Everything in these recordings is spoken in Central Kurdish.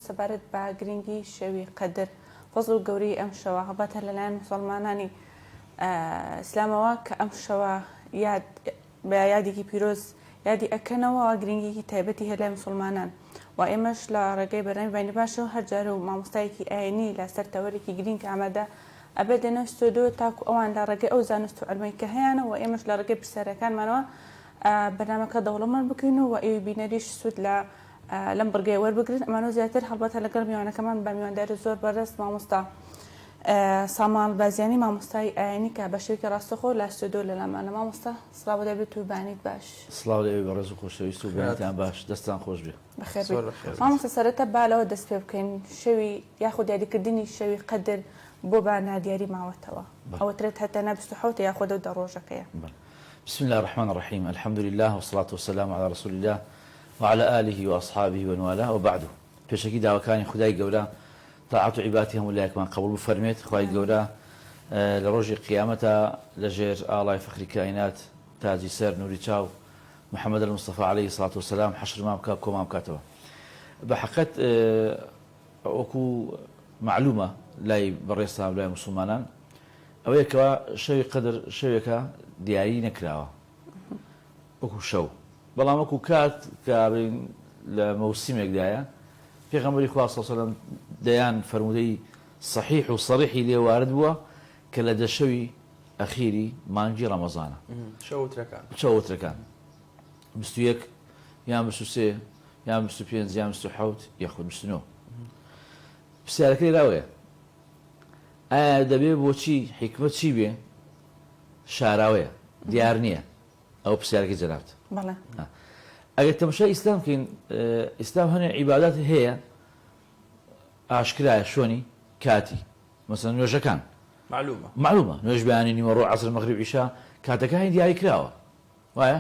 سەبارەت بە گرنگی شەوی قەدر، فەزڵ و گەورەیی ئەم شەوە، هەڵبەتە لەلایەن موسەڵمانانی ئیسلامەوە کە ئەم شەوە یاد بە یادێکی پیرۆز یادی ئەکەنەوە، گرنگیکی تایبەتی هەیە لای موسڵمانان و ئێمەش لە ڕێگەی بەرنامەی بەیانی باشەوە هەر جارە و مامۆستایەکی ئاینی لەسەر تەوەرێکی گرنگ ئامادە ئەبێت لەنێو ستۆدیۆ تاکو ئەوان لە ڕێگەی ئەو زانست و عیلمەی کە هەیانە و ئێمەش لە ڕێگەی پرسیارەکانمانەوە بەرنامەکە دەوڵەمەند بکەین و ئێوەی بینەریش سوود لە لەم بڕگەیە وەربگرن. ئەمانەوە زیاتر هەڵبەتە لەگەڵ میوانەکەمان بە میوانداری زۆر بەڕێز مامۆستا ساماڵ بازیانی مامۆستای ئاینی کە بە شێوەیەکی ڕاستەخۆ لە ستۆدیۆ لەلامانە. مامۆستا سڵاو لێبێت و بەیانیت باش. سڵاو لە ئێوەی بەڕێز و خۆشەویست و بەیانیتان باش، دەستتان خۆش بێ. بەخێر بێیت. مامۆستا سەرەتا با لەوە دەست پێ بکەین شەوی یاخود یادیکردنی شەوی قەدر بۆ بە نادیاری ماوەتەوە؟ ئەوەترێت هەر تەنها 27 یاخود ئەو دە ڕۆژەکەیە؟ بسم اللە الرحمن الرحیم الحمد للە والصلاة والسلام علی رسول اللە وعلی آله وأصحابه ومن والاه وبعد پێشەکی داواکانی خودای گەورە تاعەت و عیباتی هەموو لایەکمان قبوڵ بفەرمێت خوای گەورە لە ڕۆژی قیامەتا لە ژێر ئاڵای فەخری کائینات تاجی سەر نوری چاو محمد المصطفی علیه الصلاة والسلام حەشرمان بکا کۆمان بکاتەوە بە حەقەت وەکو مەعلومە لای بەڕێزتان و لای موسڵمانان ئەوەیە کەوا شەوی قەدر شەوێکە دیاری نەکراوە وەکو شەو بەڵام وەکو کات کە بڵێین لە مەوسیمێکدایە پێغەمبەری خوا صلی اللە علیه و سلم دەیان فەرموودەی صحیح و صریحی لێ وارد بووە کە لە دە شەوی ئەخیری مانگی ڕەمەزانە شەوترەکان شەوترەکان 21 یان 23 یان 25 یان 27 یاخود 29 پرسیارەکە لێراوەیە ئایا دەبێ بۆچی حیکمەت چی بێ شاراوەیە دیار نییە ئەوە پرسیارەکەی جەنابت. بەڵێ. ئەگەر تەماشای ئیسلام بکەین ئیسلام هەنێ عیبادات هەیە ئاشکرایە شۆنی کاتی مەسەلەن نوێژەکان معلومە معلومە نوێژ بەیانی نیوەڕۆ عەسر مەغریب عیشا کاتەکانی دیاری کراوە وایە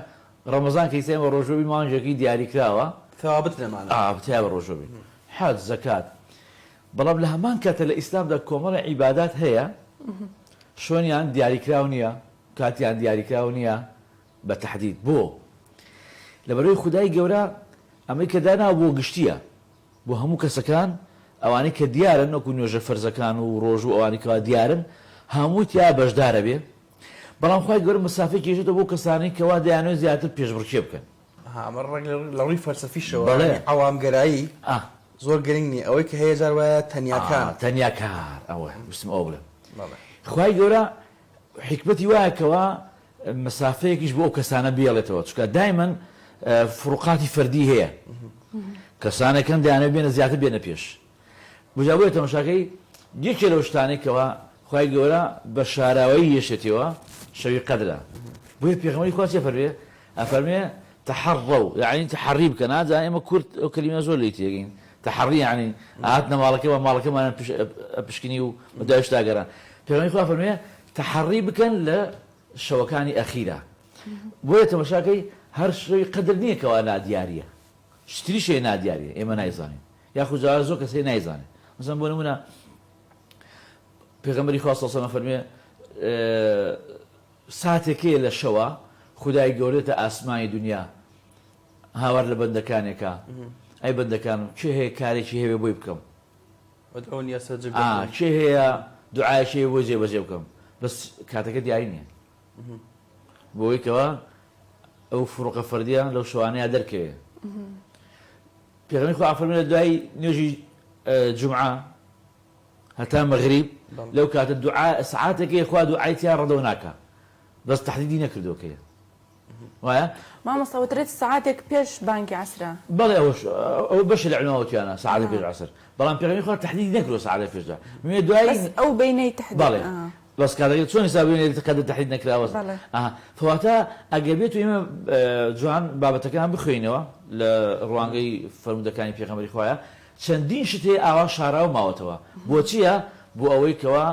ڕەمەزان کە ئیستا ئێمە ڕۆژوو بین مانگێکی دیاری کراوە ثوابت لەمانە ئا تیا بە ڕۆژوو بین حەج زەکات بەڵام لە هەمان کاتە لە ئیسلامدا کۆمەڵی عیبادات هەیە شۆنیان دیاریکراو نییە کاتیان دیاریکراو نییە بە تەحدید بۆ؟ لەبەرئەوەی خودای گەورە ئەمەی کە داناوە بۆ گشتییە بۆ هەموو کەسەکان ئەوانەی کە دیارن وەکو نوێژە فەرزەکان و ڕۆژوو ئەوانەی کەوا دیارن هەمووی تیا بەشدارە بێ بەڵام خوای گەورە مەسافەی کێشێتەوە بۆ کەسانەی کەوا دەیانەوێت زیاتر پێشبڕکێ بکەن. ئەها ئەمە ڕێک لە ڕووی فەلسەفیشەوە بەڵێ. یانی عەوامگەرایی ئا. زۆر گرنگ نییە ئەوەی کە هەیە جار وایە تەنیاکان. ئا تەنیاکار ئەوە ویستم ئەوە بڵێم. بەڵێ. خوای گەورە حیکمەتی وایە کەوا مەسافەیەکیش بۆ ئەو کەسانە بێڵێتەوە چونکە دایمەن فروقاتی فەردی هەیە کەسانێک هەن دەیانەوێت بێنە زیاتر بێنە پێش بجا بۆیە تەماشاکەی یەکێ لەو شتانەی کەوا خوای گەورە بە شاراوەیی یەشێتەوە شەوی قەدرە بۆیە پێغەمبەری خوا چی ئەفەرمێ ئەفەرمێ تحروا یعنی تحری بکەن ئا جا ئێمە کورد ئەو کەلیمە زۆر لێی تێگەین تحری یعنی هاتنە ماڵەکەمان ماڵەکەمانیان پشکنی و بەدوای شتا گەڕان پێغەمبەری خوا فەرمووی تحری بکەن لە شەوەکانی ئەخیرا بۆیە تەماشاکەی هەر شەوی قەدر نییە کەوا نادیاریە شتریش هەیە نادیاریە ئێمە نایزانین یاخود جا زۆر کەس هەیە نایزانێت مەسەلەن بۆ نمونە پێغەمبەری خوا صلی اللە علیه و سلم فەرمووی ساتێک هەیە لە شەوا خودای گەورە دێتە ئاسمانی دونیا هاوار لە بەندەکانێ کا ئەی بەندەکانم کێ هەیە کارێکی هەبێ بۆی بکەم ادعونی استجب ئا لکم کێ هەیە دوعایەکی هەیە بۆی جێبەجێ بکەم بەس کاتەکە دیاری نییە بۆی کەوا ئەو فروقە فەردیە لەو شەوانەیە دەرکەوێ پێغەمبەری خوا ئەفەرموێ لە دوای نوێژی جومعە هەتا مەغریب لەو کاتە دوعا سەعاتێک هەیە خوا دوعای تیا ڕەدەو ناکا بەس تەحدیدی نەکردووە کەیە وایە؟ مامۆستا وترێت سەعاتێک پێش بانگی عەسرە. بەڵێ ئەوەش ئەوە بەشێ لە عولەما وتویانە سەعاتێک پێش عەسر بەڵام پێغەمبەری خوا تەحدیدی نەکردووە سەعاتێک پێش دوعا مێ دوای بەس ئەو بەینەی تەحدید بەڵێ بەس کاتەکە چۆن حساب بێنێت قەدر تەحدید نەکراوە بەڵێ ئەها فەواتە ئەگەر بێت و ئێمە جوان بابەتەکان بخوێینەوە لە ڕوانگەی فەرموودەکانی پێغەمبەری خوایە چەندین شت هەیە ئاوا شاراوە ماوەتەوە بۆچیە بۆ ئەوەی کەوا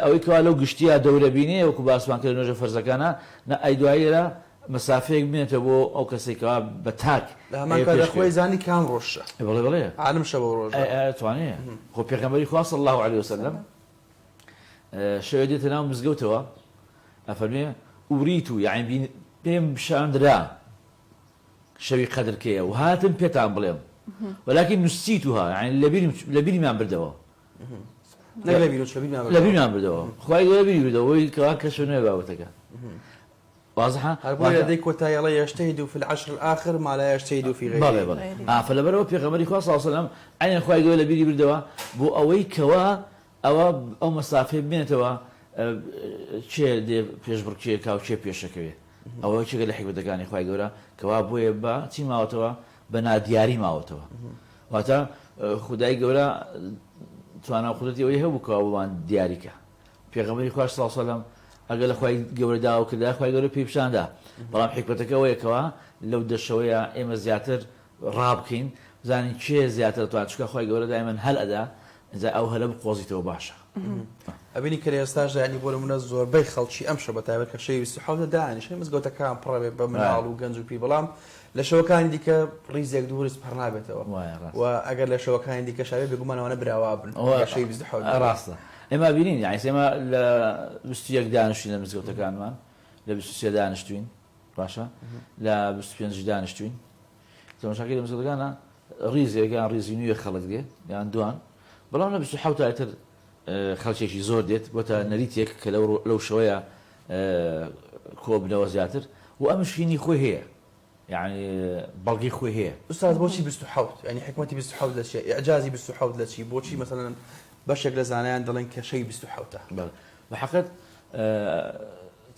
ئەوەی کەوا لەو گشتیە دەورە بینێ وەکو باسمان کرد نوێژە فەرزەکانە نا ئەی دوایی لێرە مەسافەیەک بمێنێتەوە بۆ ئەو کەسەی کەوا بە تاک لە هەمان ئەیە کاتدا پێش خۆی کەوێ. زانی کام ڕۆژە ئێ بەڵێ بەڵێ عالم شە بەو ڕۆژە ئەی ئەی توانێ خۆ پێغەمبەری خوا صلی اللە علیە وسلم شەوێ دێتە ناو مزگەوتەوە ئەفەرمێ ئوریت یەعنی بین پێم پیشاندرا شەوی قەدر کەیە و هاتم پێتان بڵێم. ولكن نسيتها یعنی لەبیرم لەبیرمیان بردەوە. نەک لەبیرم چوو، لەبیرمیان بردەوە. لەبیرمیان بردەوە. خوای گەورە بیری بردەوە بۆی کەوا کەشف نەبێ بابەتەکە. وازحە؟ هەر بۆیە لە دەی کۆتایی ئەڵێ یجتهد في العشر الآخر ما لا یجتهد في غیره. بەڵێ بەڵێ. ئا فلەبەرئەوە پێغەمبەری خوا صلی اللە علیە وسلم عەینەن خوای گەورە لەبیری بردەوە بۆ ئەوەی کەوا ئەوە ئەو مەسافەیە بمێنێتەوە کێ دێ پێشبڕکێ کا و کێ پێشەکەوێ. ئەوە یەکێکە لە حیکمەتەکانی خوای گەورە کەوا بۆیە بە چی ماوەتەوە؟ بە نادیاری ماوەتەوە. واتە خودای گەورە توانا و قودرەتی ئەوەی هەبوو کەوا بۆمان دیاری کا. پێغەمبەری خواش صلی اللە علیە وسلم ئەگەر لە خوای گەورە داوا کردایە خوای گەورە پێی پیشان دا. بەڵام حیکمەتەکە ئەوەیە کەوا لەو دە شەوەیە ئێمە زیاتر ڕابکەین بزانین کێ زیاتر دەتوانێت چونکە خوای گەورە دایمەن هەل ئەدا ئینجا ئەو هەلە بقۆزیتەوە باشە. ئەبینی کە لە ئێستاشدا یانی بۆ نمونە زۆربەی خەڵکی ئەم شەو بەتایبەت کە شەوی 27 دانیشن مزگەوتەکان پڕەبێ بە مناڵ و گەنج و پیر بەڵام لە شەوەکانی دیکە ڕیزێک دوو ڕیز پەڕ نابێتەوە وایە ڕاستە. و ئەگەر لە شەوەکانی دیکەش هەبێ بێگومان ئەوانە براوا بن ئەوە ئەگەر شەوی 27 نەبێ. ڕاستە ئێمە بینین یانی ئێمە لە 21 دانیشتوین لە مزگەوتەکانمان لە 23 دانیشتوین باشە لە 25 دانیشتوین تەماشاکەی لە مزگەوتەکانە ڕیزێک یان ڕیزی نوێ خەڵک دێ یان دوان بەڵام لە 27 تر خەڵکێکی زۆر دێت بۆتە نەریتێک کە لەو لەو شەوەیە کۆبنەوە زیاتر و ئەمش هینی خۆی هەیە یەعنی بەڵگەی خۆی هەیە. ئوستاز بۆچی 27 یانی حیکمەتی 27 لە چیە ئیعجازی 27 لە چی بۆچی مەسەلەن بەشێک لە زانایان دەڵێن کە شەوی 27 ە؟ بەڵێ بە حەقت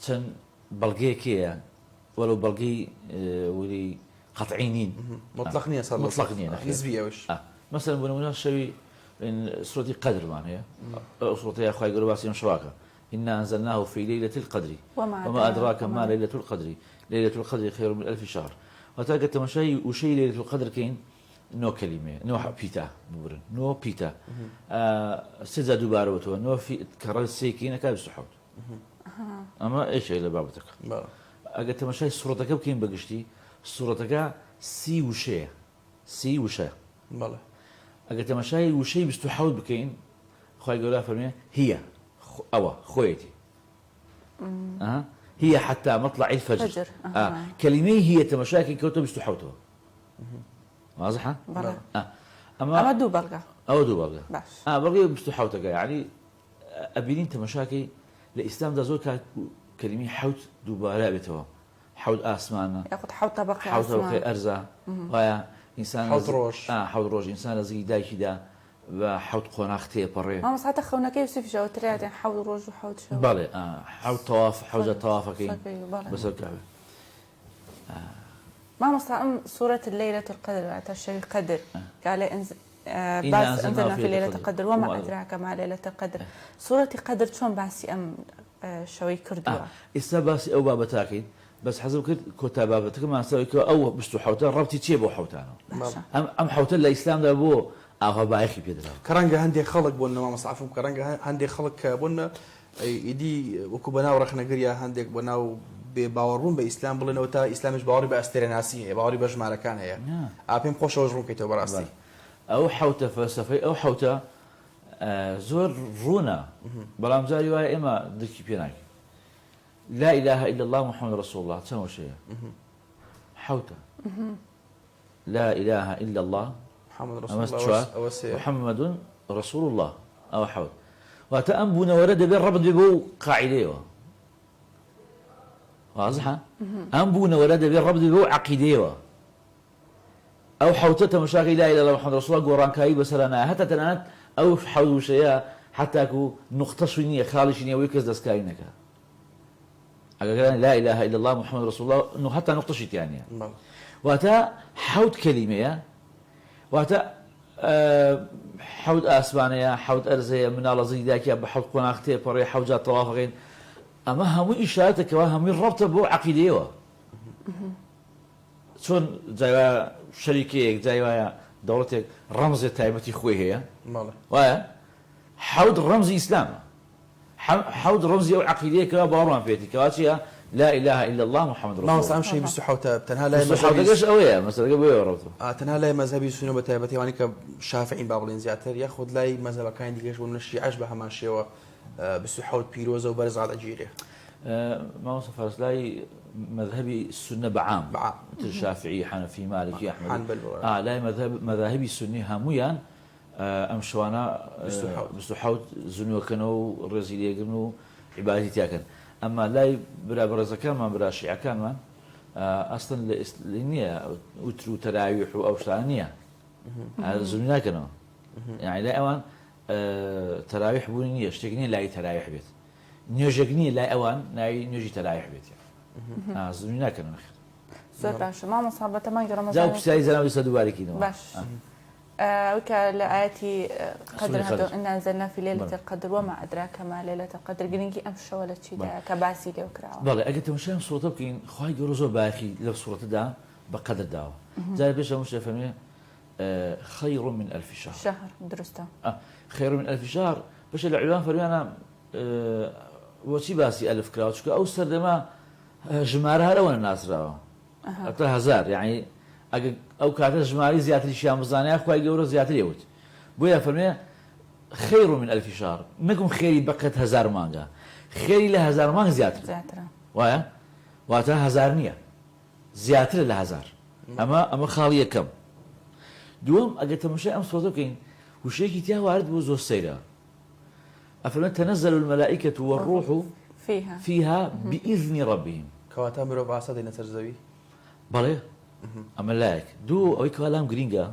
چەند بەڵگەیەک هەیە وەلو بەڵگەی وری قەتعی نین مطلق نییە سەد لە مطلق سەد نییە نەخێر نسبی ئەوش مەسەلەن بۆ نموونە شەوی سورەتی قەدرمان هەیە ئەو سورەتەیە خوای گەورە باسی ئەم شەواکە إنا أنزلناه في ليلة القدر وما أدراك ما ليلة القدر ليلة القدر خير من ألف شهر واتە گەر تەماشای وشەی ليلة القدر کەین نۆ کەلیمەیە نۆ پیتە ببورن نۆ پیتە سێ جار دووبارەوەتەوە نۆ کەڕەر سێکین ئەکا 27 ئەمە یەکێک لە بابەتەکە ئەگەر تەماشای سوڕەتەکە بکەین بەگشتی سوڕەتەکە سی وشەیە سی وشە بەڵێ ئەگەر تەماشای وشەی 27 بکەین خوای گەورە فەرمێ هي ئەوە خۆیەتی هي حتى مطلع الفجر کەلیمەی هي تەماشاکەی کەوتە 27ەوە وازحە بەڵێ ئەمە ئەمە دوو بەڵگە ئەوە دوو بەڵگە باش بەڵگەی 27ەکە یعنی ئەبینین تەماشاکەی لە ئیسلامدا زۆر کات کەلیمەی حەوت دووبارە بێتەوە حەوت ئاسمانە یاخود حەوت تەبەقەی حەوت ئاسمان تەبەقەی ئەرزە وایە ئینسان حەوت ڕۆژ حەوت ڕۆژ ئینسان لە زگی دایکیدا بە حەوت قۆناغ تێپەڕێ. مامۆستا هەتا خەونەکەی یوسفیش ئەوە تریا دێن حەوت ڕۆژ و حەوت شەو. بەڵێ حەوت تەواف حەوت جار تەوافەکەین بەسەر کەعبە. مامۆستا ئەم سورەت ليلة القدر واتە شەوی قەدر کە لە باس أنزلنا في ليلة القدر وما أدراك ما ليلة القدر سورەتی قەدر چۆن باسی ئەم شەوەی کردووە؟ ئێستا باسی ئەو بابەتاکەین بەس حەزم کرد کۆتا بابەتەکەمان سەر کە ئەو 27 ڕەبتی چییە بۆ حەوتانەوە باشە. ئەم ئەم حەوتە لە ئیسلامدا بۆ ئاوا بایەخی پێدراوە. کە ڕەنگە هەندێک خەڵک بۆ نموونە مامۆستا عەفوم کە ڕەنگە هەندێک خەڵک کە بۆ نموونە ئیدی وەکو بەناو ڕەخنەگر یا هەندێک بەناو بێ باوەڕبوون بە ئیسلام بڵێنەوە تا ئیسلامیش باوەڕی بە ئەستێرەناسی هەیە باوەڕی بە ژمارەکان هەیە ئا پێم خۆشە ئەوەش ڕوون کەیتەوە بەڕاستی. بەڵێ ئەو حەوتە فەلسەفەی ئەو حەوتە زۆر ڕوونە بەڵام جاری وایە ئێمە درکی پێ ناکەین. لا اله الا اللە محمد رسول اللە چەند وشەیە؟ حەوتە. لا اله الا اللە محمد رسول ئەمە اللە چوار ئەوە سێ. محمد رسول اللە ئەوە حەوت. واتە ئەم بوونەوەرە دەبێت ڕەبت بێ بەو قاعیدەیەوە. وازحە؟ ئەم بوونەوەرە دەبێت ڕەبت بێ بەو عەقیدەیەوە. ئەو حەوتە تەمەشاکەی لا اله الا اللە محمد رسول اللە گۆڕانکاری بەسەرا نایە هەتا تەنانەت ئەو حەوت وشەیە حەتاکو نوقتەشی نییە خاڵیشی نییە ئەوەی کەس دەستکاری نەکا ئەگەر لا اله الا اللە محمد رسول اللە نو هەتا نوقتەشی تیا نییە واتە حەوت کەلیمەیە واتە حەوت ئاسمانەیە حەوت ئەرزەیە مناڵە زگی داکیان بە حەوت قۆناغ تێپەڕێ حەوت جار تەوافەکەین ئەمە هەمووی ئیشارەتە کەوا هەمووی ڕەبتە بۆ عەقیدەیەوە چۆن جای وایە شەریکەیەک جای وایە دەوڵەتێک ڕەمزێ تایبەتی خۆی هەیە وایە حەوت ڕەمزی ئیسلامە حەوت ڕەمزی ئەو عەقیدەیە کەوا باوەڕمان پێێتی کەوا چییە لا اله الا الله محمد رسول مامۆستا ئەم شەوی 27 تەنها لای مەزهەبی حەوتەکەش ئەوەیە مەسەلەکە بۆیە ڕەوتە تەنها لای مەزهەبی سوننە بە تایبەتی ئەوانەی کە شافعین با بڵێین زیاتر یاخود لای مەزهەبەکانی دیکەش بۆ نمونە شیعەش بە هەمان شێوە 27 پیرۆزە و بەرز ڕادەگیرێ. مامۆستا فارس لای مەزهەبی سوننە بە عام بە عام. تر شافعی حەنەفی مالکی ئەحمەدی حەنبەل بۆ. ئا لای مەزهەب مەزاهبی سوننی هەموویان ئەم شەوانە 27. 27 زنوەکەنەوە و ڕێزی لێگرن و عیبادەتی تیاکەن ئەما لای برا بەڕێزەکانمان برا شیعەکانمان ئەسڵەن لە ئیس نییە وتر و تەراویح و ئەو شتانە نییە زنوی ناکەنەوە یانی لای ئەوان تەراویح بوونی نییە شتێک نییە لای تەراویح بێت نوێژێک نییە لای ئەوان ناوی نوێژی تەراویح بێت زنوی ناکەنەوە نەخێر. زۆر باشە مامۆستا بەتە مانگی جا ڕەمەزان پرسیاری جەنابی سە دووبارە کەینەوە. باش ئەوەی کە لە ئایەتی قەدر سوڕی هاتووە قەدر. انا انزلنا فی ليلة بەڵێ. القدر وما ادراک ما ليلة القدر گرنگی ئەم شەوە لە بەڵێ. چیدایە کە باسی لێو کراوە؟ بەڵێ ئەگەر تەماشای ئەم سوڕەتە بکەین خوای گەورە زۆر بایەخی لەم سوڕەتەدا بە قەدر داوە جارێ پێش هەموو شتێ فەرمووی خیر من الف شهر. شهر دروستە. خیر من الف شهر بەشێ لە عولەما فەرموویانە بۆچی باسی ئەلف کراوە چونکە ئەو سەردەمە ژمارە هەر ئەوەنە ناسراوە هەتا هەزار یەعنی ئەگەر ئەو کاتە ژمارەی زیاتریشیان بزانایە خوای گەورە زیاتری ئەوت بۆیە فەرمێ خیر من الف شهر نەکم خێری بەقەت هەزار مانگە خێری لە هەزار مانگ زیاترە زیاترە وایە واتە هەزار نییە زیاترە لە هەزار ئەمە ئەمە خاڵی یەکەم دووەم ئەگەر تەماشای ئەم سۆزە بکەین وشەیەکی تیا وارد بوو زۆر سەیرە ئەفەرمێ تنزل الملائکە والروح فيها فيها بإذن ربهم. کەواتە مرۆڤ ئاسا دێنە سەر زەوی؟ بەڵێ ئەمە لایەک. دوو ئەوەی کەوا لام گرینگە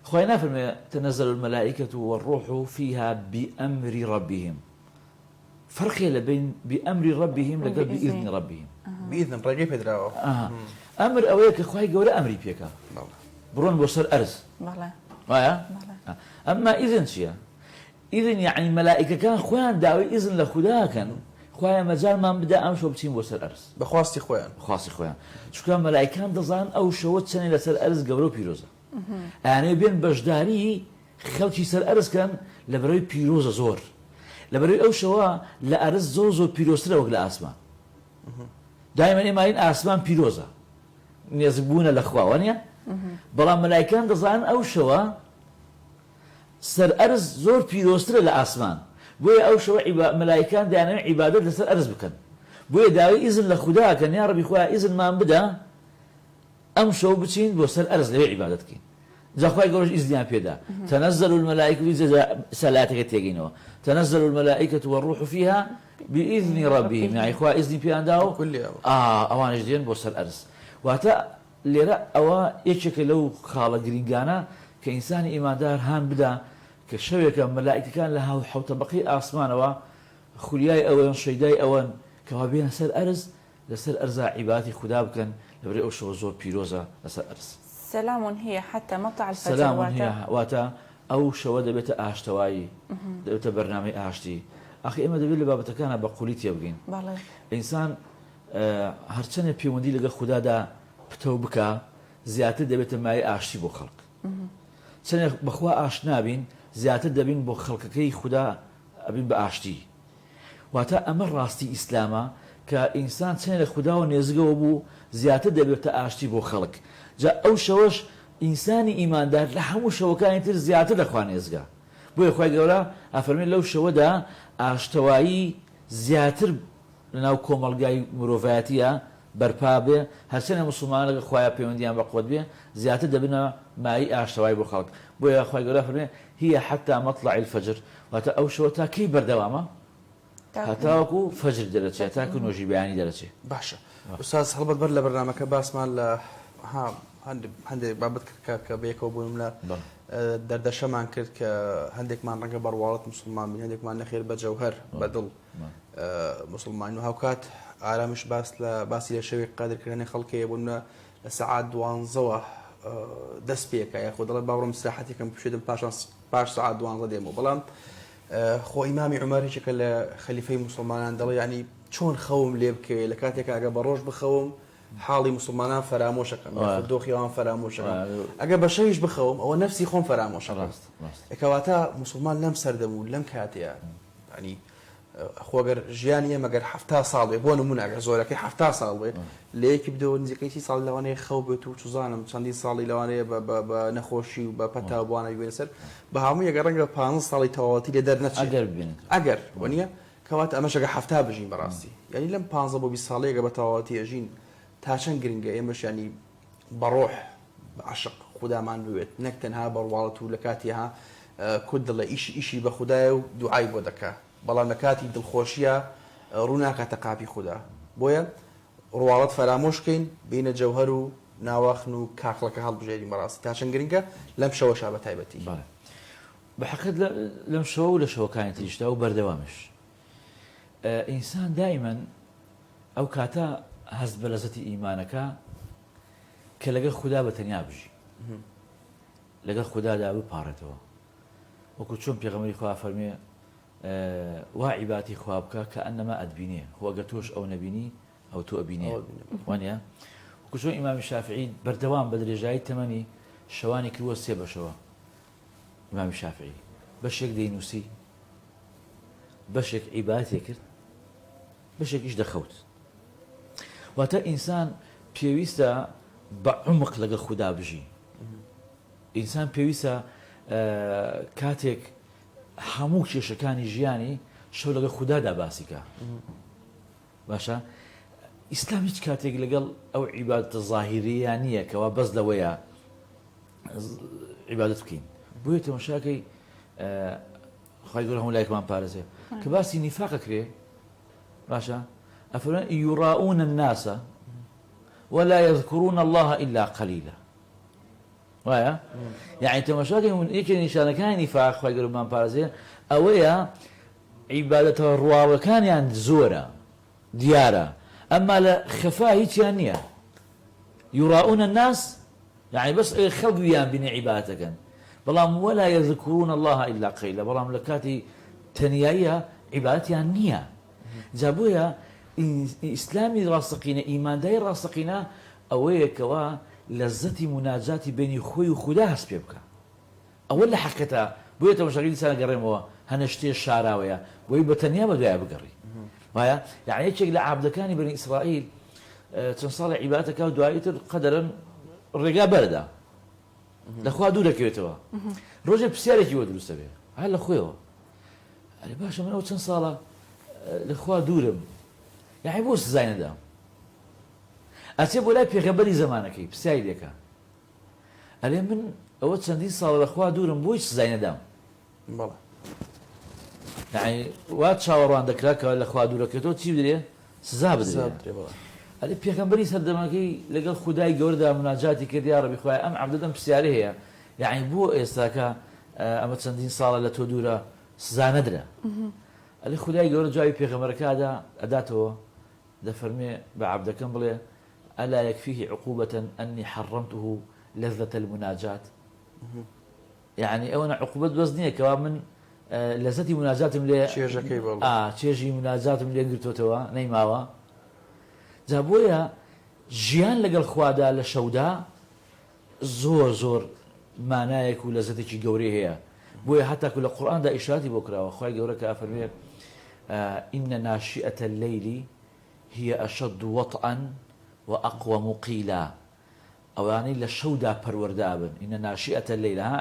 خوای نافەرمێ تنزل الملائکە والروح فيها بأمر ربهم فەرق هەیە لە بین بأمر ربهم لەگەڵ بإذن ربهم. بإذن ڕێگەی پێدراوە. ئەمر ئەوەیە کە خوای گەورە ئەمری پێکا بڕۆن بۆ سەر ئەرز وایە؟ ئەمما ئیذن چییە؟ ئیذن یەعنی مەلائیکەکان خۆیان داوای ئیزن لە خودا ئەکەن خوایە مەجالمان بدە ئەمشەو بچین بۆ سەر ئەرز. بە خواستی خۆیان. بە خواستی خۆیان چونکە مەلائیکان دەزانن ئەو شەوە چەنێ لەسەر ئەرز گەورە و پیرۆزە ئەیانەوێ بێن بەشداری خەڵکی سەر ئەرز کەن لەبەرئەوەی پیرۆزە زۆر لەبەرئەوەی ئەو شەوە لە ئەرز زۆر زۆر پیرۆزترە وەک لە ئاسمان دایمەن ئێمە ئەڵێین ئاسمان پیرۆزە نێزک بوونە لە خوا وانیە بەڵام مەلائیکان دەزانن ئەو شەوە سەر ئەرز زۆر پیرۆزترە لە ئاسمان بۆیە ئەو شەوە مەلائیکان دەیانەوێت عیبادەت لەسەر ئەرز بکەن بۆیە داوای ئیزن لە خودا ئەکەن یاڕەبی خوایە ئیزنمان بدە ئەم شەو بچین بۆ سەر ئەرز لەوێ عیبادەت بکەین جا خوای گەورەش ئیزنیان پێدا تنزل الملائکە جا سەلاتەکە تێگەینەوە تنزل الملائکە والروح فيها بإذن ربهم یعنی خوا ئیزنی پێیان دا و ئەوانیش دێن بۆ سەر ئەرز واتە لێرە ئەوە یەکێکە لەو خاڵە گرینگانە کە ئینسانی ئیماندار هان بدا کە شەوێکە مەلائیکەکان لە حەوتەبەقەی ئاسمانەوە خولیای ئەوەن شەیدای ئەوەن کەوا بێنە سەر ئەرز لەسەر ئەرزا عیبادەتی خودا بکەن لەبەرئەوەی ئەو شەوە زۆر پیرۆزە لەسەر ئەرز. سلام هی حتی مطلع الفجر سلام واتە. هی واتە ئەو شەوە دەبێتە ئاشتەوایی دەبێتە بەرنامەی ئاشتی ئاخر ئێمە دەبێت لە بابەتەکانا بە قولی تێبگەین بەڵێ. ئینسان هەرچەنێ پەیوەندی لەگەڵ خودادا پتەو بکا زیاتر دەبێتە مایەی ئاشتی بۆ خەڵک. چەنێ بەخوا ئاشنا بین زیاتر دەبین بۆ خەڵکەکەی خودا ئەبین بە ئاشتی. واتە ئەمە ڕاستی ئیسلامە کە ئینسان چەنێ لە خوداوە نێزگەوە بوو زیاتر دەبێتە ئاشتی بۆ خەڵک. جا ئەو شەوەش ئینسانی ئیماندار لە هەموو شەوەکانی تر زیاتر لە خوا نێزگە. بۆیە خوای گەورە ئەفەرموێ لەو شەوەدا ئاشتەوایی زیاتر لەناو کۆمەڵگای مرۆڤایەتییا بەرپا بێ، هەرچەنێ موسڵمانان لەگەڵ خوایا پەیوەندیان بەقوەت بێ، زیاتر دەبنە مایەی ئاشتەوایی بۆ خەڵک. بۆیە خوای گەورە ئەفەرموێ، هی حتی مطلع الفجر، واتە ئەو شەوە تا کەی بەردەوامە؟ هەتاوەکو فەجر دەرەچێ، هەتاکو نۆژی بەیانی دەرەچێ. باشە ئوستاز هەڵبەت بەر لە بەرنامەکە باسمان لە ها هەندێک بابەت کرد کە کە بەیەکەوە بوون لە دەردەشەمان کرد کە هەندێکمان ڕەنگە بە ڕواڵەت موسڵمان بین هەندێکمان نەخێر بە جەوهەر بە دڵ موسڵمانین و هاوکات ئارامیش باس لە باسی لە شەوی قەدر کردنی خەڵکەیە بۆ نمونە لە سەعات دوانزەوە دەست پێکە یاخۆ دەڵێ با بڕۆم سراحەتێکم پشێدم پاشان پاش سەعات دوانزە دێمەوە بەڵام خۆ ئیمامی عومەر یەکێکە لە خەلیفەی موسڵمانان دەڵێ یعنی چۆن خەوم لێ بکەوێ لە کاتێکا ئەگە بە ڕۆژ بخەوم حاڵی موسڵمانان فەرامۆشەکەم یاخود دۆخی ئەوان فەرامۆشەکەم ئەگە بە شەویش بخەوم ئەوە نەفسی خۆم فەرامۆشەکەم کەواتە موسڵمان لەم سەردەم و لەم کاتەیە یانی خۆ گەر ژیانی ئێمە گەر حەفتا ساڵ بێ بۆ نموونە ئەگەر زۆرەکەی حەفتا ساڵ بێ لە یەکی بدەوە نزیکەی سی ساڵ لەوانەیە خەو بێت و چزانم چەندین ساڵی لەوانەیە بە بە بە نەخۆشی و بە پەتا و بۆانە ببێنە سەر بە هەمووی ئەگەر ڕەنگە پانزە ساڵی تەواوەتی لێ دەرنەچێ ئەگەر ببێنێت ئەگەر وەنیە؟ کەواتە ئەمەش ئەگەر 70 بژین بەڕاستی یانی لەم 15 بۆ 20 ساڵەیە گە بە تەواوەتی ئەژین تا چەند گرنگە ئێمەش یانی بە ڕۆح بە عەشق خودامان بوێت نەک تەنها بە ڕواڵەت و لە کاتی ها کورد دەڵێ ئیشی ئیشی بە خودایە و دوعای بۆ دەکا بەڵام لە کاتی دڵخۆشییا ڕوو ناکاتە قاپی خودا بۆیە ڕواڵەت فەرامۆش کەین بێینە جەوهەر و ناواخن و کاکڵەکە هەڵبژێرین بەڕاستی تا چەند گرنگە لەم شەوەشا بە تایبەتی. بەڵێ بە حەقیقەت لەم شەوە و لە شەوەکانی تریشدا و بەردەوامیش ئینسان دائیمەن ئەو کاتە هەست بە لەزەتی ئیمانەکە کە لەگەڵ خودا بە تەنیا بژی لەگەڵ خودادا بپاڕێتەوە وەکو چۆن پێغەمبەری خوا فەرمێ وا عیباتی خوا بکە کە ئەنەما ئەتبینێ خۆ ئەگەر تۆش ئەو نەبینی ئەو تۆ ئەبینێ وانە وەکو چۆن ئیمامی شافعی بەردەوام بە درێژایی تەمەنی شەوانی کردووە سێ بەشەوە ئیمامی شافعی بەشێک دەینووسی بەشێک عیباتی کرد بەشێکیش دەخەوت واتە ئینسان پێویستە بە عمق لەگەڵ خودا بژی ئینسان پێویستە کاتێک هەموو کێشەکانی ژیانی شەو لەگەڵ خودادا باسی کە باشە ئیسلام هیچ کاتێک لەگەڵ ئەو عیبادەتە زاهیریە نییە کەوا بەس لەوەیە عیبادەت بکەین بۆیە تەمەشاکەی خوای گەورە هەموو لایەکمان پارێزێ کە باسی نیفاق ئەکرێ باشە ئەفەرمێن یوڕاؤون الناس ولا يذكرون الله إلا قليلا وایە یعنی تەمەشاکەی یەکێ نیشانەکانی نیفاق خوای گەورەمان پارێزێ ئەوەیە عیبادەتە ڕواڵەکانیان زۆرە دیارە ئەمما لە خەفا هیچیان نییە یوڕاؤون الناس یەعنی بەس ئەگەر خەڵک بیان بینێ عیبادەت ئەکەن بەڵام ولا یذکرون اللە الا قلیلا بەڵام لە کاتی تەنیاییە عیبادەتیان نییە جا بۆیە ئیسلامی ڕاستەقینە ئیمانداری ڕاستەقینە ئەوەیە کەوا لەزەتی موناجاتی بینی خۆی و خودا هەست پێ بکا ئەوە لە حەقیقەتا بۆیە تەماشاکەی دیسان ئەگەڕێمەوە هەنە شتێ شاراوەیە بۆی بە تەنیا بە دوایە بگەڕی وایە یعنی یەکێک لە عابدەکانی بەنی ئیسرائیل چەند ساڵی عیبادەتەکە و دوایی تر قەدەرن ڕێگا بەردا لەخوا دوور دەکەوێتەوە ڕۆژێک پرسیارێکی بۆ دروستە بێ هەر لە خۆیەوە ئەرێ باشە من ئەو چەند ساڵە لەخوا دوورم یعنی بۆ سزای نەدام ئەچێ بۆ لای پێغەمبەری زەمانەکەی پرسیاری لێکا ئەرێ من ئەوە چەندین ساڵە لە خوا دوورم بۆ هیچ سزای نەدام؟ بەڵێ. یەعنی وا چاوەڕوان دەکرا کە لە خوا دوورەکەوێتەوە چی بدرێ؟ سزا بدرێ. سزا بدرێ بەڵێ. ئەرێ پێغەمبەری سەردەمەکەی لەگەڵ خودای گەورەدا موناجاتی کرد یا ڕەبی خوایە ئەم عەبدەت ئەم پرسیارەی هەیە یەعنی بۆ ئێستاکە ئەمە چەندین ساڵە لە تۆ دوورە سزا نەدرا؟ ئەرێ خودای گەورە جوابی پێغەمبەرەکە ئەدا ئەداتەوە دەفەرموێ بە عەبدەکەم بڵێ، الا یکفیه عقوبە انی حرمته لذە المناجاة، یەعنی ئەوەنە عقوبەت بەس نییە کەوا من لەزەتی موناجاتم لێ چێژەکەی بەڵێ. ئا چێژی موناجاتم لێ گرتۆتەوە نەیماوە. جا بۆیە ژیان لەگەڵ خوادا لە شەودا زۆر زۆر مانایەک و لەزەتێکی گەورەی هەیە بۆیە هەتاکو لە قورئاندا ئیشارەتی بۆ کراوە خوای گەورە کە ئەفەرموێ ان ناشئة الليل هي اشد وطئا واقوم قیلا ئەوانەی لە شەودا پەروەردە ئەبن ان ناشئة الليل ها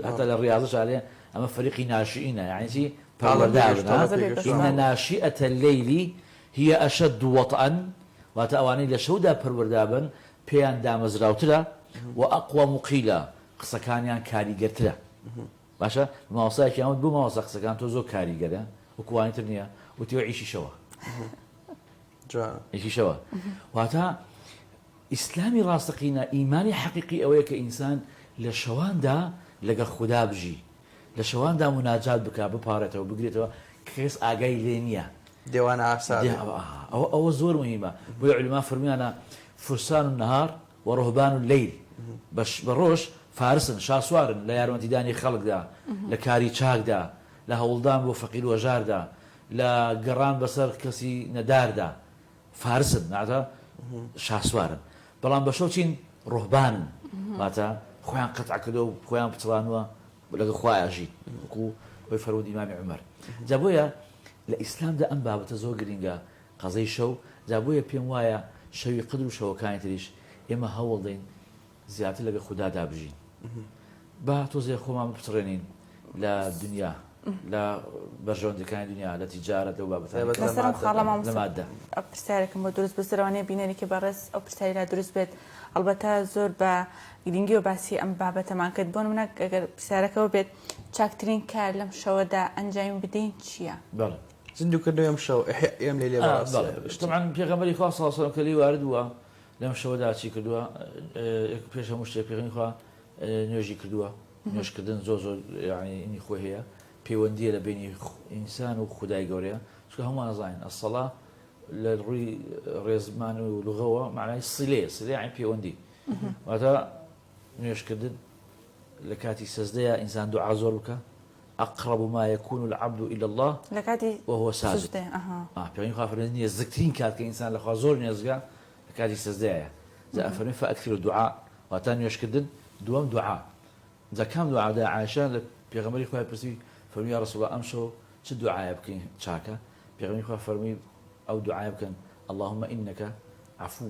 هەتا لە ڕیاضش ئەلێ ئەمە فەریقی ناشئینە یعنی چی پەروەردە ئەبن ها ان ناشئة الليل هي اشد وطئا واتە ئەوانەی لە شەودا پەروەردە ئەبن پێیان دامەزراوترە و اقوم قیلا قسەکانیان کاریگەرترە باشە مامۆستایەکیان وت بۆ مامۆستا قسەکان تۆ زۆر کاریگەرە وەکو وانی تر نییە وتی ئەوە ئیشی شەوە ئیشی شەوە واتە ئیسلامی ڕاستەقینە ئیمانی حەقیقی ئەوەیە کە ئینسان لە شەواندا لەگەڵ خودا بژی لە شەواندا موناجات بکا بپاڕێتەوە بگرێتەوە کە کەس ئاگای لێ نییە. دێوانە ئاسا بێ. ئەوە ئەوە زۆر موهیمە بۆیە عولەما فەرموویانە فرسان النهار و رهبان اللیل بە بە ڕۆژ فارسن شاسوارن لە یارمەتیدانی خەڵکدا لە کاری چاکدا لە هەوڵدان بۆ فەقیر و هەژاردا لە گەڕان بەسەر کەسی نەداردا فارسن واتە شاسوارن بەڵام بە شەو چین ڕوهبانن واتە خۆیان قەتع کردووە و خۆیان پچڕانووە لەگەڵ خوا ئەژین وەکو خۆی فەرموود ئیمامی عومەر جا بۆیە لە ئیسلامدا ئەم بابەتە زۆر گرینگە قەزەی شەو جا بۆیە پێم وایە شەوی قەدر و شەوەکانی تریش ئێمە هەوڵ دەین زیاتر لەگەڵ خودادا بژین با تۆزێ خۆمان بپچڕێنین لە دنیا. لە بەرژەوەندیەکانی دنیا لە تیجارەت لەو بابەتانەی تایبەت کە لە لەسەر ئەم مادە خاڵە لە مامۆستا مادە. پرسیارێکم بۆ دروست بێت لەوانەیە بینەرێکی بەڕێز ئەو پرسیاری لا دروست بێت ئەڵبەتە زۆر بە گرنگیەوە باسی ئەم بابەتەمان کرد بۆ نمونە ئەگەر پرسیارەکەوە بێت چاکترین کار لەم شەوەدا ئەنجامی بدەین چییە؟ بەڵێ. زیندووکردنەوەی ئەم شەوە، احیاء ی ئەم لەیلە بەڕاستی بەڵێ شتی. تەبعەن پێغەمبەری خوا صلی اللە علیە وسلم کە لێی وارد بووە لەم شەوەدا چی کردووە پێش هەموو شتێک پێغەمبەری خوا نوێژی کردووە نوێژکردن زۆر زۆر یعنی ئینی خۆی هەیە پەیوەندیە لە بینی ئینسان و خودای گەورەیە چونکە هەمووان ئەزانین الصلاة لە ڕووی ڕێزمان و لغەوە معنای صلەیە صلە یعنی پەیوەندی واتە نوێژکردن لە کاتی سەجدەیە ئینسان دوعا زۆر بکە اقرب ما يكون العبد الى الله لە کاتی وهو ساجد سجدەیە ئەها آه پێغەمبەری خوا فەرمووی نێزکترین کات کە ئینسان لە خوا زۆر نێزکە لە کاتی سەجدەیە جا ئەفەرموێ فاکثروا الدعاء واتە نوێژکردن دووەم دوعا جا کام دوعا دایە عائشە لە پێغەمبەری خوای پرسی فەرمووی یا رسول اللە ئەمشەو چ دوعایە بکەین چاکە پێغەمبەری خوا فەرمووی ئەو دوعایە بکەن اللهم انک عفو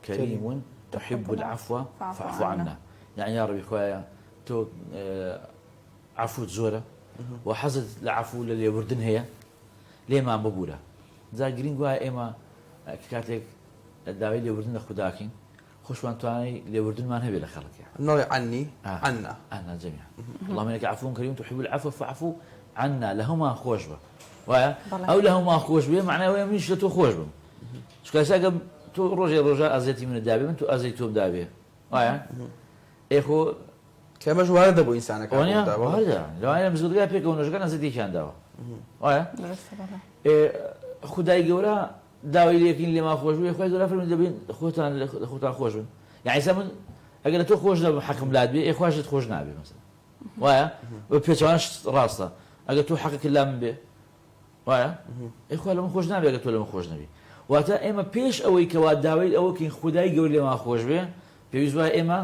کریم تحب العفو فاعف عنا یعنی یا ربی خوایە تۆ عفوت زۆرە و حەزت لە عفو لە لێبوردن هەیە لێمان ببورە جا گرینگ وایە ئێمە کاتێک داوای لێبوردن لە خوداکەین خۆشمان توانای لێبوردنمان هەبێ لە خەڵک یان. نەڵێ عنی، عنا. عنا جميعا اللهم انك عفو كريم تحب العفو فاعف عنا لە هەموومان خۆش بە وایە ئەو لە هەموومان خۆش بێ معنای ئەوەیە منیش لە تۆ خۆش بم چونکە ئێستا ئەگەر تۆ ڕۆژێ ڕۆژە ئەزیەتی منت دابێ من تۆ ئەزیەتی تۆم دابێ وایە ئێ خۆ کە ئەمەش واردە بۆ ئینسانەکان وانە واردە لەوانەیە مزگەوتەکە پێکەوە نوێژەکان ئەزیەتێکیان داوە وایە ئێ خودای گەورە داوای لێکەین لێمان خۆش بێ خوای گەورە فەرمووی دەبین خۆتان لە خۆتان خۆش بن یعنی ئێستا من ئەگەر لە تۆ خۆش نەبم حەقم لات بێ ئێ خواش لێت خۆش نابێ مەسەلەن وایە بە پێچەوانەش ڕاستە ئەگەر تۆ حەقێکت لا من بێ وایە ئێ خوا لە من خۆش نابێ ئەگەر تۆ لە من خۆش نەبی واتە ئێمە پێش ئەوەی کەوا داوای ئەوە کەین خودای گەورە لێمان خۆش بێ پێویست وایە ئێمە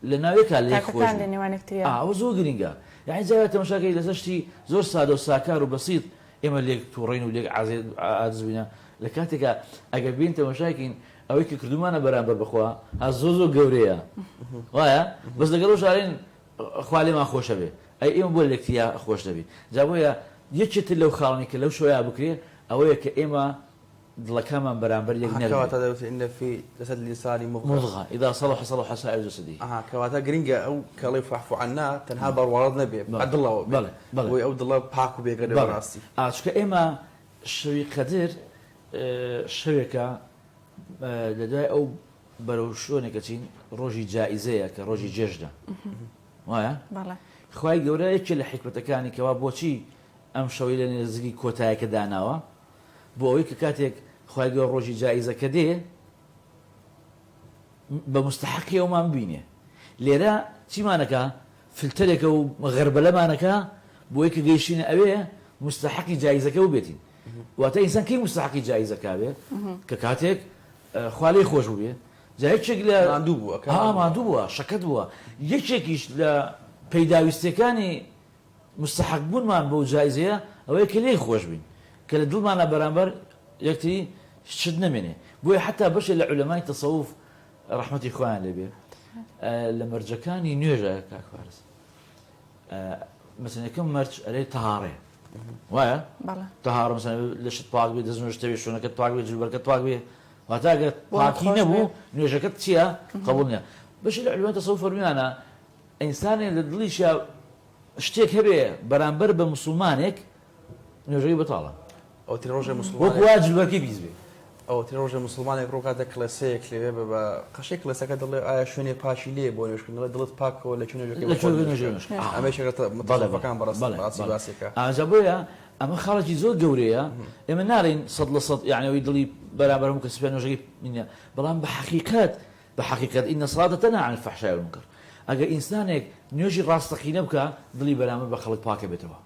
لە ناوێکا لێک خۆش تاکەکان بین لە نێوان یەکتریا ئا ئەوە زۆر گرنگە یعنی جارێ تەماشاکەی لەسەر شتی زۆر سادە و ساکار و بەسیط ئێمە لێک توڕەین و لێک عاجز بووینە لە کاتێکا ئەگەر بێین تەماشای کەین ئەوەی کە کردوومانە بەرامبەر بە خوا ها زۆر زۆر گەورەیە وایە بەس لەگەڵ ئەوش ئەڵێن خوا لێمان خۆشە بێ ئەی ئێمە بۆ لێکتریا خۆش نەبین جا بۆیە یەکێ تر لەو خاڵانەی کە لەو شەوەیا بکرێ ئەوەیە کە ئێمە دڵەکانمان بەرامبەر یەک ئەها نەرم کەواتە بێت. دەوترێ ان فی جسد الانسان مضغە. مضغە اذا صلح صلح سائر جسده. ئەها کەواتە گرنگە ئەو کەڵێ فاعف عنا تەنها بە ڕواڵەت نەبێ بە بەڵێ دڵەوە بێ بەڵێ بەڵێ بۆی ئەو دڵە پاک و بێگەردە بەڵێ بەڕاستی. ئا چونکە ئێمە شەوی قەدر شەوێکە لە دوای ئەو بەرەو شوێنێک ئەچین ڕۆژی جائیزەیە کە ڕۆژی جێژنە وایە؟ بەڵێ. خوای گەورە یەکێ لە حیکمەتەکانی کەوا بۆچی ئەم شەوەی لە نێزگی کۆتایەکە داناوە بۆ ئەوەی کە کاتێک خوای گەورە ڕۆژی جائیزەکە دێ بە مستحقی ئەومان ببینێ لێرە چیمانەکا فلتەرێکە و غەربەلەمانەکا بۆی کە گەیشتینە ئەوێ مستحقی جائیزەکە ببێتین واتە ئینسان کەی مستحقی جائیزەکە بێ کە کاتێک خوا لێی خۆش بووبێ جا یەکێک لە ماندوو بووە کە ها ماندوو بووە شەکەت بووە یەکێکیش لە پەیداویستیەکانی مستحق بوونمان بەو جایزەیە ئەوەیە کە لێی خۆش بین کە لە دڵمانا بەرامبەر یەکتری شت نەمێنێ بۆیە حەتا بەشێ لە عولەمای تەسەوف ڕەحمەتی خوایان لێ بێ لە مەرجەکانی نوێژە کاک فارس مەسەن یەکەم مەرج ئەرێ تەهاڕێ وایە تەهاڕ مەسەن لەشت پاک بێ دەست نوێژت بێ شوێنەکەت پاک بێ جلوبەرگەت پاک بێ واتە ئەگەر پاکی نەبوو نوێژەکەت چییە قبوڵ نییە بەشی لە عولەمای تەسەوف فەرمیانە ئینسانێ لە دڵیشیا شتێک هەبێ بەرامبەر بە موسڵمانێک نوێژەکەی بەتاڵە. ئەوەترین ڕۆژێ وەکو موسڵمانێک. وا جلوبەرگەی پیس بێ. ئەوەترین ڕۆژێ موسڵمانێک ڕووکاتە کڵێسەیەک لەوێ بە بە قەشەی کڵێسەکە دەڵێ ئایا شوێنێ پاکی لێیە بۆ نوێژکردن دەڵێ دڵت پاکەوە لە کوێ نوێژەکەی لە بۆ کوێ خۆت نوێژ نوێژ نوێژ بکە. ئا. ئەمە یەکێکە لە بەڵێ بەڵێ متەسەوفەکان بەڕاستی بەڵێ بەڕاستی بەڵێ. باسێکە. ئا جا بۆیە ئەمە خاڵێکی زۆر گەورەیە ئێمە ناڵێین 100% یانی ئەوەی دڵی بەرامبەر هەموو کەس سپیە نوێژەکەی نییە بەڵام بە حەقیقەت بە حەقیقەت ان الصلاة تنهی عن الفحشاء والمنکر ئەگەر ئینسانێک نوێژی ڕاستەقینە بکا دڵی بەرامبەر بە خەڵک پاکە بێتەوە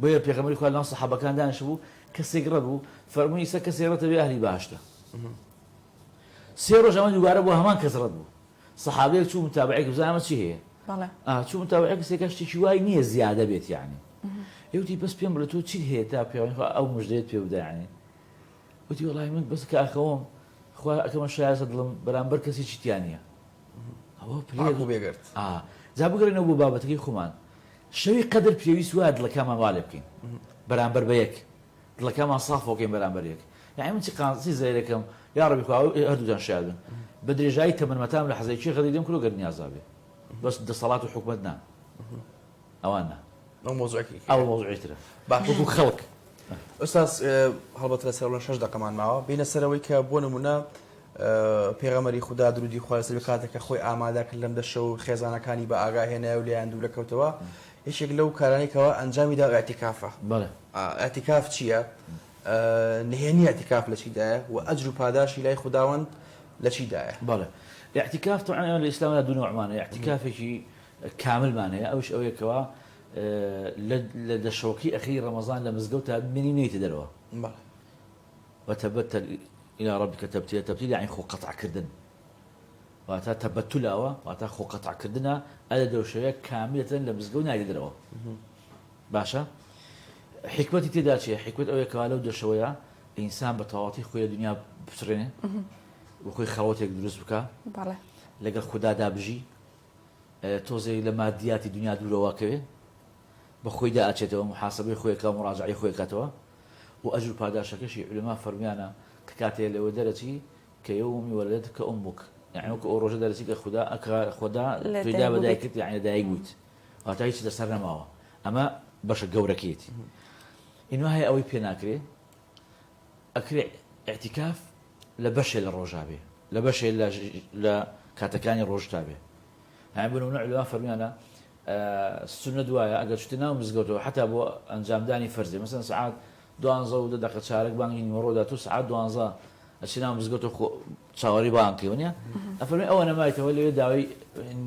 بۆیە پێغەمبەری خوا لەناو سەحابەکان دانیشتبوو کەسێک ڕەت بوو فەرمووی ئیستا کەسێک ڕەتە بێ ئەهلی بەهەشتە سێ ڕۆژ ئەمە دووبارە بۆ هەمان کەس ڕەت بوو سەحابەیەک چوو متابعەیەک بزانە ئەمە چی هەیە چوو متابعەیەک کەسێکە شتێکی وای نییە زیادە بێت یعنی ئێوتی بەس پێم بڵێ تۆ چیت هەیە تا پێغەمبەری خوا ئەو مژدەیەت پێ بدا یعنی وتی وەڵاهی من بەس کە ئەخەوم خوا ئەکەمە شایەسە دڵم بەرامبەر کەسێکی تیا نییە ئەوە پلەیەک پاک و بێگەرد. ئا جا بگەڕێنەوە بۆ بابەتەکەی خۆمان. شەوی قەدر پێویست وایە دڵەکانمان وا لێ بکەین بەرامبەر بە یەک دڵەکانمان سافەوە کەین بەرامبەر یەک یانی من چی قانسی زەیرەکەم یا ڕەبی خوا هەردووتان شاد بن بە درێژایی تەمەنمە تام لە حەزەی کێ غەدری لێم کردووە گەر نیازا بێ بەس دەسەڵات و حکومەت نا ئەوان نا ئەو مەوزوعێکی ئەو مەوزوعی ترە باش وەکو خەڵک ئوستاز هەڵبەتە لەسەر ئەوە شەش دەقەمان ماوە بینە سەرەوەی کە بۆ نمونە پێغەمبەری خودا درودی خوا لەسەر بێ کاتێک کە خۆی ئامادە کرد لەم دەشە و خێزانەکانی بە ئاگا هێنای و لێیان دوورە کەوتەوە یەکێک لەو کارانەی کەوا ئەنجامی دا ئیعتیکافە. بەڵێ. ئیعتیکاف چییە؟ نهێنی ئیعتیکاف لە چیدایە؟ و ئەجر و پاداشی لای خوداوەند لە چیدایە؟ بەڵێ. ئیعتیکاف تەبعەن ئێمە لە ئیسلامدا دوو نەوعمان هەیە، ئیعتیکافێکی کاملمان هەیە ئەویش ئەوەیە کەوا لە دە شەوەکەی ئەخیری ڕەمەزان لە مزگەوتا بمێنی و نەیتە دەرەوە. بەڵێ. وتبتل الی ربک تبتیلا تبتیل یەعنی خۆ قەتع کردن واتا تبتل ئەوە واتا خۆ قەتع کردنە ئەلە دەوشەوەیە کاملەتەن لە مزگەوت نایتە دەرەوە باشە حیکمەتی تێدا چیە حیکمەت ئەوەیە کەوا لەو دەشەوەیە ئینسان بە تەواوەتی خۆی لە دنیا بچڕێنێ و خۆی خەڵوەتێک دروست بکا بەڵێ لەگەڵ خودادا بژی تۆزێک لە مادیاتی دنیا دوورەوە کەوێ بە خۆیدا ئەچێتەوە موحاسەبەی خۆی ئەکا و موڕاجەعەی خۆی ئەکاتەوە و ئەجر و پاداشەکەشی عولەما فەرموویانە کە کاتێ لەوێ دەرەچی کە یومی ولدتک امک یەعنی وەکو ئەو ڕۆژە دەرەچی کە خودا کە خودا لە تۆی دا دایک بە بووبیت. دایکت یەعنی لە دایک بوویت واتە هیچت لەسەر نەماوە ئەمە بەشە گەورەکەیەتی ئینوا هەیە ئەوەی پێ ناکرێ ئەکرێ ئیعتیکاف لە بەشێ لە ڕۆژا بێ لە بەشێ لە لە کاتەکانی ڕۆژتا بێ یەعنی بۆ نموونە عولەما فەرموویانە سوننەت وایە ئەگەر چوویتە ناو مزگەوتەوە حەتا بۆ ئەنجامدانی فەرزێ مەسەلەن سەعات دوانزە و دە دەقە چارەک بانگی نیوەڕۆ دا تۆ سەعات دوانزە ئەچی ناو مزگەوتەوە خۆ چاوەڕێی بانگ کەی وەنیە ئەفەرمێ ئەوە نەمایتەوە لەوێ داوای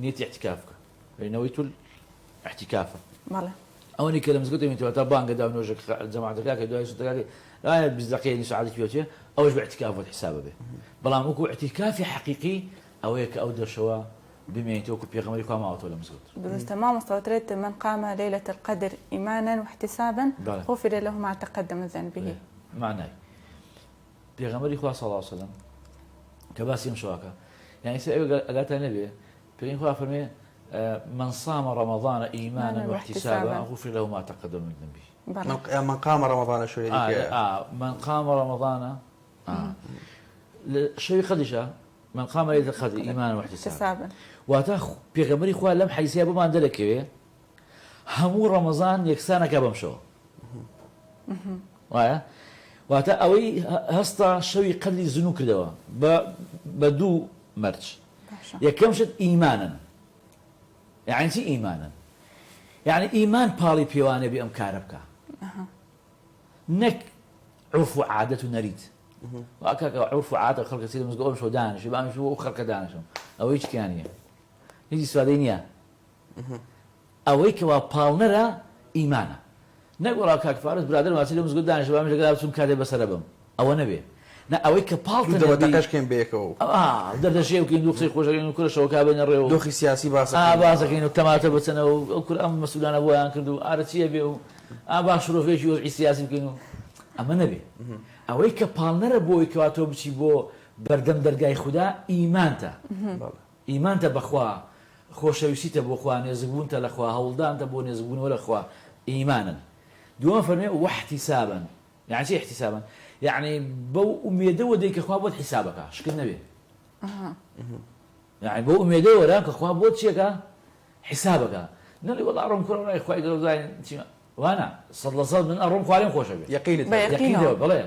نیەتی احتکاف بکە نەوەی تول احتکافە بەڵێ ئەوەنی کە لە مزگەوت دەمێنێتەوە تا بانگە دا و نوێژەکە جەماعەتەکە کە دوای سوننەتەکە لەوانەیە 20 دەقەیە نیو سەعاتێکی پێ بچێ ئەوەش بە احتکاف بۆت حیساب ئەبێ بەڵام وەکوو احتکافی حەقیقی ئەوەیە کە ئەو دەشەوە بمێنیتەوە وەکو پێغەمبەری خوا ماوەتەوە لە مزگەوت. دروستە مامۆستا وترێت من قام لیلە القدر ایمانا واحتسابا بەڵێ. غفر له ما تقدم من ذنبه. بەڵێ مەعنای پێغەمبەری خوا صلی اللە علیە وسلم کە باسی ئەم شەوە ئەکا یانی ئێستا ئێوە ئەگاتان نەبێ پێغەمبەری خوا فەرمێ من صام رمضان ایمانا واحتسابا غفر له ما تقدم من ذنبه. بەڵێ. من قام رمضان شوێنی دیکەیە. من قام رمضان لە شەوی قەدریشا من قام ليلة القدر ایمانا واحتسابا واتە پێغەمبەری خوا لەم حەدیسەیە بۆمان دەرەکەوێ هەموو ڕەمەزان یەکسانەکە بەم شەوە وایە واتە ئەوەی هەستا شەوی قەدری زنوو کردەوە بە دوو مەرج یەکەم شت ئیمانن یعنی چی ئیمانن یعنی ئیمان پاڵی پێوانێ بێ ئەم کارە بکە نەک عورف و عادەت و نەریت وا کاکە عورف و عادەت خەڵکە چی لە مزگەوت ئەم شەو دانیشێ با منیش وەک خەڵکە دانیشم ئەوە هیچ تیا نییە هیچ ئیسفادەی نییە ئەوەی کەوا پاڵنەرە ئیمانە نەک وەڵا کاک فارس برادەرم ئەچێ لە مزگەوت دانیشێ با منیش لەگەڵا بچم کاتێ بەسەرە بم ئەوە نەبێ نا ئەوەی کە پاڵتە دوو دەبە تەقەش کەین بەیەکەوە و. ئا دەردەشێ بکەین دوو قسەی خۆش ئەکەین و کورە شەوەکا بێنە ڕێ و. دۆخی سیاسی باس ئەکەین و. ئا باس ئەکەین و تەماتە بچەنە و ئەو کورە ئەم مەسئولانە بۆیان کرد و ئارە چی ئەبێ و ئا با شرۆڤەیەکی وەزعی سیاسی بکەین و ئەمە نەبێ. ئەوەی کە پاڵنەرە بۆی کەوا تۆ بچی بۆ بەردەم دەرگای خودا ئیمانتە. ئیمانتە بە خوا، خۆشەویستیتە بۆ خوا، نێزکبوونتە لە خوا، هەوڵدانتە بۆ نێزکبوونەوە لە خوا، ئیمانن. دووەم فەرمووی واحتسابا یەعنی چی احتسابا؟ یەعنی بەو ئومێدەوە دێی کە خوا بۆت حیساب ئەکا شکت نەبێ یەعنی بەو ئومێدەوە وەرە کە خوا بۆت چیەکا حیساب ئەکا نەڵێ وەڵا ئەڕۆم کوڕە ڕای خوای گەورە بزانین چیمە وانا 100% من ئەڕۆم خوا لێم خۆشە بێ یەقینت بە هەبێ. یەقینەوە. یەقینەوە بەڵێ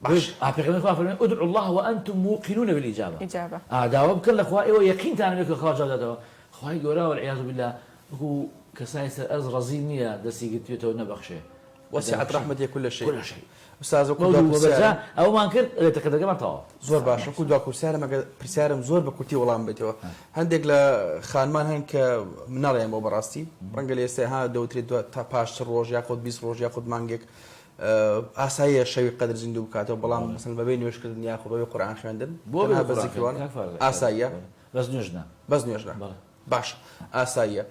باش ئا پێغەمبەری خوا فەرمووی ادعوا الله وانتم موقنون بالاجابە ئیجابە. ئا داوا بکەن لە خوا ئێوە یەقینتان هەبێ کە خوا جواب داتەوە خوای گەورە والعیاذ بالله وەکو کەسانی سەر ئەرز ڕەزیل نییە دەستی گرتبێتەوە نەبەخشێ وسعت رحمتی کل شیء كل شيء ئوستاز وەکو دوا پرسیارم ئەوەمان کرد لێتەکەتەکەمان تەواو. زۆر باشە وەکو دوا پرسیارم ئەگەر پرسیارم زۆر بە کورتی وەڵام بەیتەوە هەندێک لە خانمان هەن کە مناڵیان بۆ بەڕاستی ڕەنگە لە ئێستا ها دەوترێت دوا تا پاش چ ڕۆژ یاخود 20 ڕۆژ یاخود مانگێک ئاساییە شەوی قەدر زیندوو بکاتەوە بەڵام مەسەلەن بەبێ نوێژکردن یاخود بەبێ قورئان خوێندن بۆ تەنها بێ بە قورئان زیکروان خوێندن کاک فارس ئاساییە بەس نوێژ نا بەس نوێژ نا بەڵێ باشە ئاساییە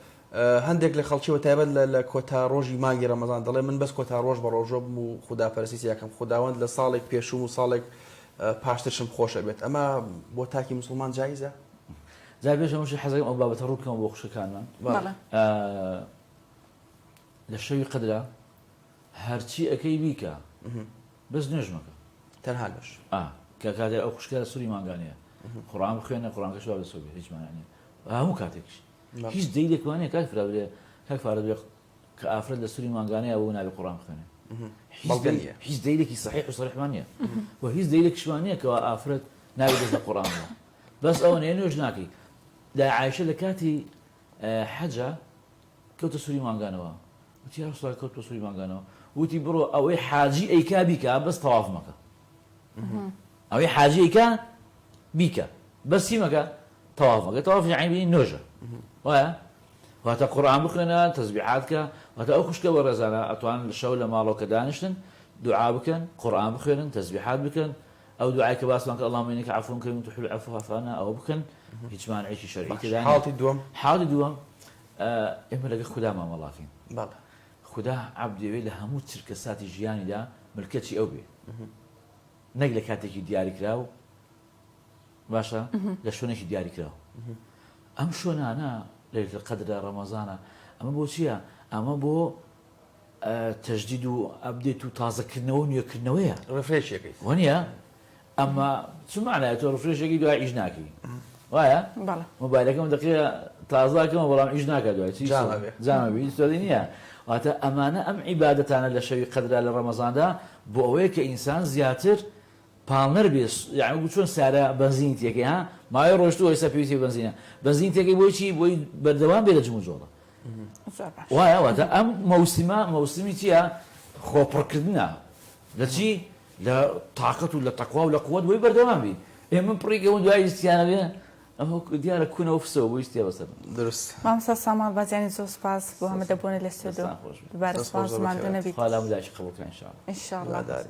هەندێک لە خەڵکی بە تایبەت لە لە کۆتا ڕۆژی مانگی ڕەمەزان دەڵێ من بەس کۆتا ڕۆژ بە ڕۆژوە بم و خودا پەرستی تیاکەم خوداوەند لە ساڵێک پێشوم و ساڵێک پاشترشم خۆشە بێت ئەمە بۆ تاکی موسڵمان جایزە؟ جا پێش هەموو شتێک حەزەکەم ئەو بابەتە ڕوون بکەمەوە بۆ خوشکەکانمان. بەڵێ. لە شەوی قەدرا هەرچی ئەکەی بیکە بەس نوێژ مەکە. تەنها نوێژ. ئا کە کاتێ ئەو خوشکە سوری مانگانەیە قورئان بخوێنە قورئانکەش وا بەسەر بێ هیچ مانع نییە هەموو کاتێکیش هیچ دەیلێکمان نییە کاک فرا بلێ کاک فارە بلێ کە ئافرەت لە سوری مانگانەیە بۆ نابێ قورئان بخوێنێ بەڵگە نییە هیچ دەیلێکی صحیح و صریحمان نییە و هیچ دەیلێکیشمان نییە کەوا ئافرەت نابێ دەست لە قورئان بدا بەس ئەوە نییە نوێژ ناکەی دای عایشە لە کاتی حەجا کەوتە سوری مانگانەوە وتی یا رسول اللە کەوتمە سوری مانگانەوە وتی بڕۆ ئەوەی حاجی ئەیکا بیکە بەس تەواف مەکە ئەوەی حاجی ئەیکا بیکە بەس چی مەکە تەواف مەکە تەواف یعنی بینی نۆژە وایە واتە قورئان بخوێنە تەزبیحات کە واتە ئەو خوشکە بەڕێزانە ئەتوان لە شەو لە ماڵەوە کە دانیشتن دوعا بکەن قورئان بخوێنن تەزبیحات بکەن ئەو دوعای کە باسمان کرد اللهم انک عفو کریم تحب العفو فاعف عنا ئەوە بکەن هیچ مانعێکی شەرعی تێدا نییە. حاڵەتی دووەم؟ حاڵەتی دووەم ئێمە لەگەڵ خودا مامەڵاکەین. بەڵێ. خودا عەبد دەیەوێت لە هەموو چرکە ساتی ژیانیدا ملکەچی ئەو بێ نەک لە کاتێکی دیاریکراو باشە لە شوێنێکی دیاریکراو ئەم شوێنانە لەیلەت القەدرە ڕەمەزانە ئەمە بۆ چییە ئەمە بۆ تەجدید و update و تازەکردنەوە و نوێکردنەوەیە. refresh ی ئەکەیت. وەنیە؟ ئەمە چ مەعنایە تۆ refresh ێکی دوای ئیش ناکەی وایە؟ بەڵێ. مۆبایلەکەم دەقیقە تازە ئەکەمەوە بەڵام ئیش ناکات دوای چی جام ئەبێ. جام ئەبێ هیچ سوودی نییە. واتە ئەمانە ئەم عیبادەتانە لە شەوی قەدرا لە ڕەمەزاندا بۆ ئەوەیە کە ئینسان زیاتر پاڵنەر بێ یانی وەکو چۆن سارە بەنزینی تێکەی ها ماوەی ڕۆشتووە ئێستا پێویستی بە بەنزینە بەنزین تێکەی بۆی چی بۆی بەردەوام بێ لە جموجۆڵە زۆر باش وایە واتە ئەم مەوسمە مەوسمی چییە خۆپڕکردنە لە چی لە تاقەت و لە تەقوا و لە قوت بۆی بەردەوام بی ئێ من پڕی کەم و دوای ئیستیانە بێ ئەمە دیارە کونەوە فسەوە بۆ ئیستیا بەسەر دروست مامۆستا ساماڵ بازیانی زۆر سپاس بۆ هەمە دەبوونە لە ستۆدیۆ دەستان خۆش بێت دووبارە دەست خۆش سپاس زۆر ماندوو بەخێرات نەبیت خوا لە هەموو لایەکی قبوڵ کە ان شاء الله ان شاء الله هیوادارین.